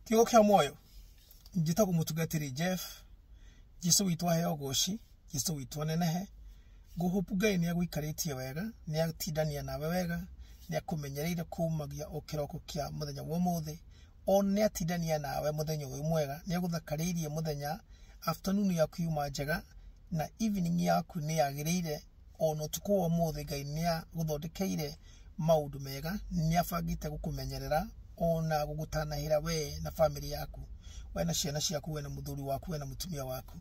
Kiugo kĩa muoyo, njĩtagwo mũtungatĩri Jeff. Jesu witũ aheo goci, Jesu witũ anenehe. Ngũhopu Ngai nĩ agũikarĩtie wega, nĩ atindania nawe wega, nĩ akũmenyereire kumagia o kĩroko kĩa mũthenya wa ũmũthĩ. O nĩ atindania nawe mũthenya ũyũ mwega, nĩ agũthakarĩirie mũthenya, afternoon yaku yuma njega, na evening yaku nĩ yagĩrĩire. Ona ũtukũ wa ũmũthĩ Ngai nĩ agũthondekeire maũndũ mega, nĩ abangĩte gũkũmenyerera ona gũgũtanahĩra we na famĩlĩ yaku, we na ciana ciaku, we na mũthuri waku, we na mũtumia waku.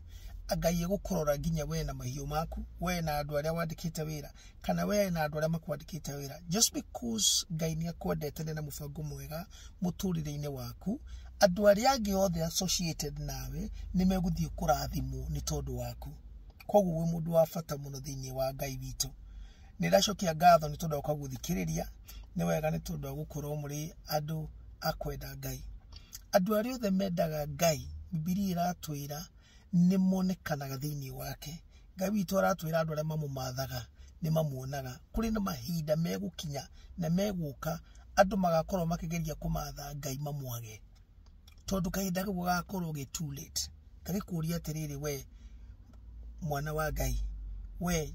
Ngai egũkũrora nginya we na mahiũ maku, we na andũ arĩa wandĩkĩte wĩra, kana we na andũ arĩa makwandĩkĩte wĩra. Just because Ngai nĩ akwendete na mũbango mwega mũtũrĩre-inĩ waku, andũ arĩa angĩ othe associated nawe nĩ megũthiĩ kũrathimwo nĩ tondũ waku. Koguo wĩ mũndũ wa bata mũno thĩinĩ wa Ngai witũ. Nĩ ndacokia ngatho nĩ tondũ wa gũthikĩrĩria. Nĩ wega nĩ tondũ wa gũkorwo mũrĩ andũ a kwenda Ngai. Andũ arĩa othe mendaga Ngai, Bibilia ĩratwĩra nĩ monekanaga thĩinĩ wake. Ngai witũ aratwĩra andũ arĩa mamũmathaga nĩ mamuonaga. Kũrĩ na mahinda megũkinya na megũka andũ magakorwo makĩgeria kũmatha Ngai mamwage, tondũ kahinda kau gagakorwo gĩ too late. Ngagĩkũria atĩrĩrĩ, we mwana wa Ngai, we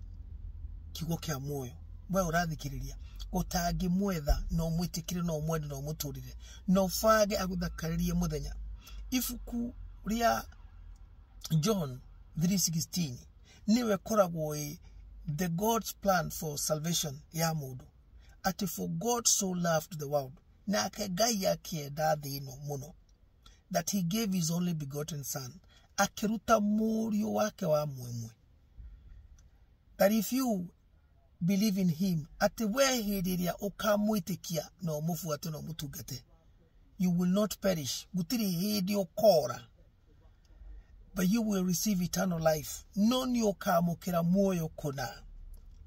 kiugo kĩa muoyo, we ũrathikĩrĩria, ũtangĩmwetha na ũmwĩtĩkĩre na ũmwende na ũmũtũrĩre na ũbange agũthakarĩrie mũthenya. Ibuku rĩa John 3:16 nĩwe ĩkoragwo ĩ the God's plan for salvation ya mũndũ, atĩ for God so loved the world, nake Ngai akĩenda thĩ ĩno mũno, that he gave his only begotten son, akĩruta mũriũ wake wa mwemwe, that if you believe in him, atĩ we hĩndĩ ĩrĩa ũkamwĩtĩkia na ũmũbuate na ũmũtungate, you will not perish, gũtirĩ hĩndĩ ũkora, but you will receive eternal life, no nĩ ũkamũkĩra muoyo kũna.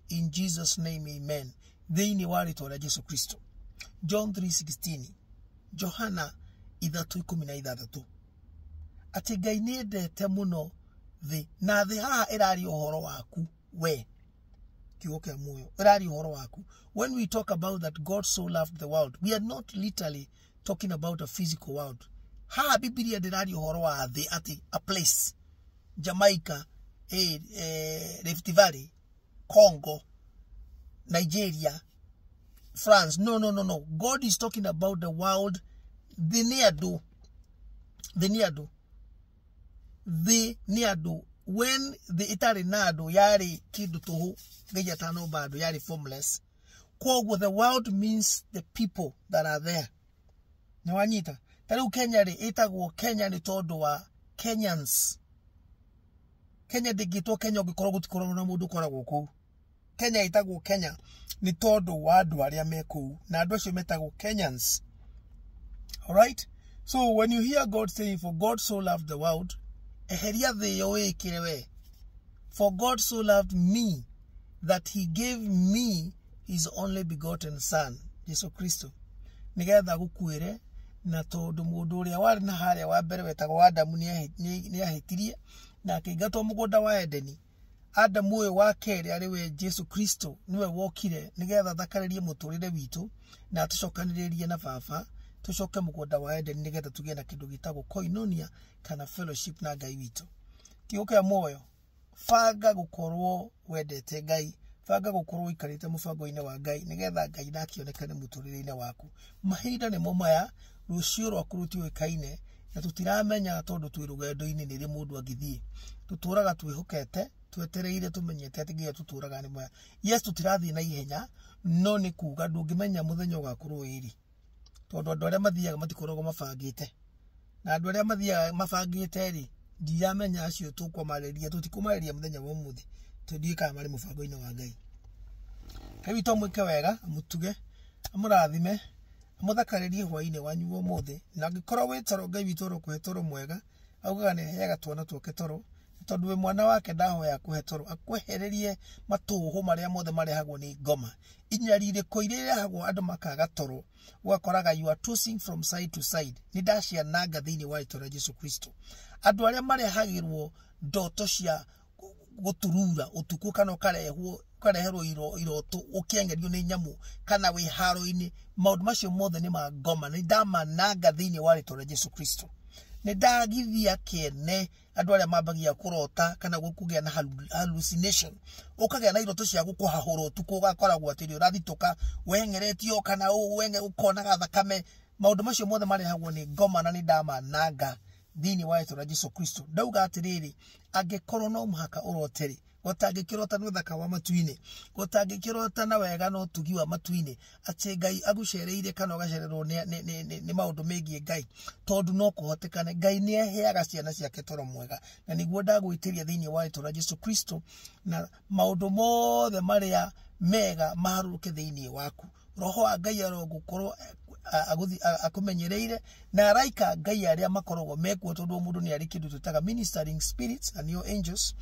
In Jesus name, amen. Thĩinĩ wa rĩtwa rĩa Jesu Kristo. John 3:16, Johana 3:16, atĩ Ngai nĩ endete mũno thĩ, na thĩ haha ĩraria ũhoro waku we kiugo kĩa muoyo, ĩraria ũhoro waku. When we talk about that God so loved the world, we are not literally talking about a physical world. Haha Bibilia ndĩraria ũhoro wa thĩ atĩ a place, Jamaica, Rift Valley, Congo, Nigeria, France. No, no, no, no. God is talking about the world. Thĩ nĩ andũ, thĩ nĩ andũ, thĩ nĩ andũ. When thĩ ĩtarĩ na andũ, yarĩ kĩndũ tũhũ, Ngai atanomba andũ, yarĩ formless. Koguo the world means the people that are there. Nĩ wanyita? Ta rĩu Kenya rĩ, ĩtagwo Kenya nĩ tondũ wa Kenyans. Kenya ndĩngĩtwo Kenya ũngĩkorwo gũtikoragwo na mũndũ ũkoragwo kũu. Kenya ĩtagwo Kenya nĩ tondũ wa andũ arĩa me kũu, na andũ acio metagwo Kenyans. Alright, so when you hear God saying, for God so loved the world, eheria thĩ ĩyo wĩkĩre we, for God so loved me that he gave me his only begotten son, Jesu Kristo, nĩgetha gũkuĩre. Na tondũ mũndũ ũrĩa warĩ na harĩa wa mbere wetagwo Adamu nĩ ahĩtirie na akĩingatwo mũgũnda wa Edeni, Adamu ũyũ wa kerĩ arĩ we Jesu Kristo nĩwe wokire nĩgetha athakarĩrie mũtũrĩre witũ na atũcokanĩrĩrie na Baba, tũcoke mũgũnda wa Edeni, nĩgetha tũgĩe na kĩndũ gĩtagwo koinonia kana fellowship na Ngai witũ. Kiugo kĩa muoyo, banga gũkorwo wendete Ngai, banga gũkorwo ũikarĩte mũbango-inĩ wa Ngai, nĩgetha Ngai nakĩonekane mũtũrĩre-inĩ waku. Mahinda nĩmo maya, rũciũ rwaku rũtiũĩkaine na tũtiramenya, tondũ twĩ rũgendo-inĩ nĩ rĩ mũndũ angĩthiĩ. Tũtũraga twĩhokete, twetereire, tũmenyete atĩ nginya tũtũraga nĩ maya. Yes, tũtirathiĩ na ihenya, no nĩ kuga ndũngĩmenya mũthenya ũgakorwo wĩrĩ, tondũ andũ arĩa mathiaga matikoragwo mabangĩte, na andũ arĩa mathiaga mabangĩte rĩ, ndiramenya acio tũkwamarĩria, tũtikũmarĩria mũthenya wa ũmũthĩ, tondũ ndiũĩ kana marĩ mũbango-inĩ wa Ngai. Ngai witũ amwĩke wega, amũtuge, amũrathime, amũthakarĩrie hwaĩ-inĩ wanyu wa ũmũthĩ. Na angĩkorwo wĩ toro, Ngai witũ arokũhe toro mwega. Augaga nĩ aheaga twana twake toro, tondũ wĩ mwana wake ndahoya akũhe toro, akwehererie matũhũ marĩa mothe marehagwo nĩ ngoma, inyarirĩko iria irehagwo andũ makaga toro, ũgakoraga you are tossing from side to side. Nĩ ndaciananga thĩinĩ wa rĩtwa rĩa Jesu Kristo. Andũ arĩa marehagĩrwo ndoto cia gũturura ũtukũ kana ũkarehwo ũkareherwo iroto ũkĩengerio nĩ nyamũ kana wĩ haro-inĩ. Maũndũ macio mothe nĩ ma ngoma, nĩ ndamananga thĩinĩ wa rĩtwa rĩa Jesu Kristo. Nĩ ndagithia kĩene andũ arĩa mambagia kũrota kana kũgĩa na hallucination, ũkagĩa na iroto cia gũkũhahũra ũtukũ, ũgakoragwo atĩ nĩ ũrathitũka weng'eretio kana ũkonaga thakame. Maũndũ macio mothe marehagwo nĩ ngoma na nĩ ndamananga thĩinĩ wa rĩtwa rĩa Jesu Kristo. Ndauga atĩrĩrĩ, angĩkorwo no mũhaka ũrote rĩ, gũtangĩkĩrota nĩ ũthaka wa matu-inĩ, gũtangĩkĩrota na wega na ũtugi wa matu-inĩ, atĩ Ngai agũcereire kana ũgacererwo nĩ maũndũ megiĩ Ngai, tondũ no kũhotekane Ngai nĩ aheaga ciana ciake toro mwega. Na nĩguo ndagwĩtĩria thĩinĩ wa rĩtwa rĩa Jesu Kristo, na maũndũ mothe marĩa mega maharũrũke thĩinĩ waku. Roho wa Ngai arogũkorwo akũmenyereire, na araika Ngai arĩa makoragwo mekuo, tondũ mũndũ nĩ arĩ kĩndũ twĩtaga ministering spirits na nĩo angels,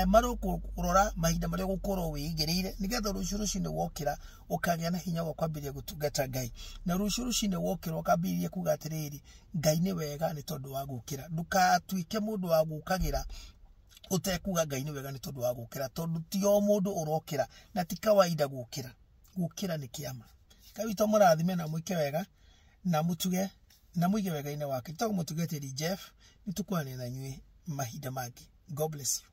marokũrora mahinda marĩa ũgũkorwo wĩigĩrĩire, nĩgetha rũciũ rũcinĩ wokĩra ũkagĩa na hinya wa kwambĩrĩria gũtungata Ngai. Na rũciũ rũcinĩ wokĩra ũkambĩrĩria kuga atĩrĩrĩ, Ngai nĩ wega nĩ tondũ wa gũkĩra. Ndũgatuĩke mũndũ wa gũkagĩra ũtekuga Ngai nĩ wega nĩ tondũ wa gũkĩra, tondũ ti o mũndũ ũrokĩra na ti kawaida gũkĩra. Gũkĩra nĩ kĩama. Ngai witũ amũrathime na mwĩke wega na mũtuge na mũige wega-inĩ wake. Tũgũmũtungatĩri Jeff, nĩ tũkwaria na inyuĩ mahinda mangĩ. God bless you.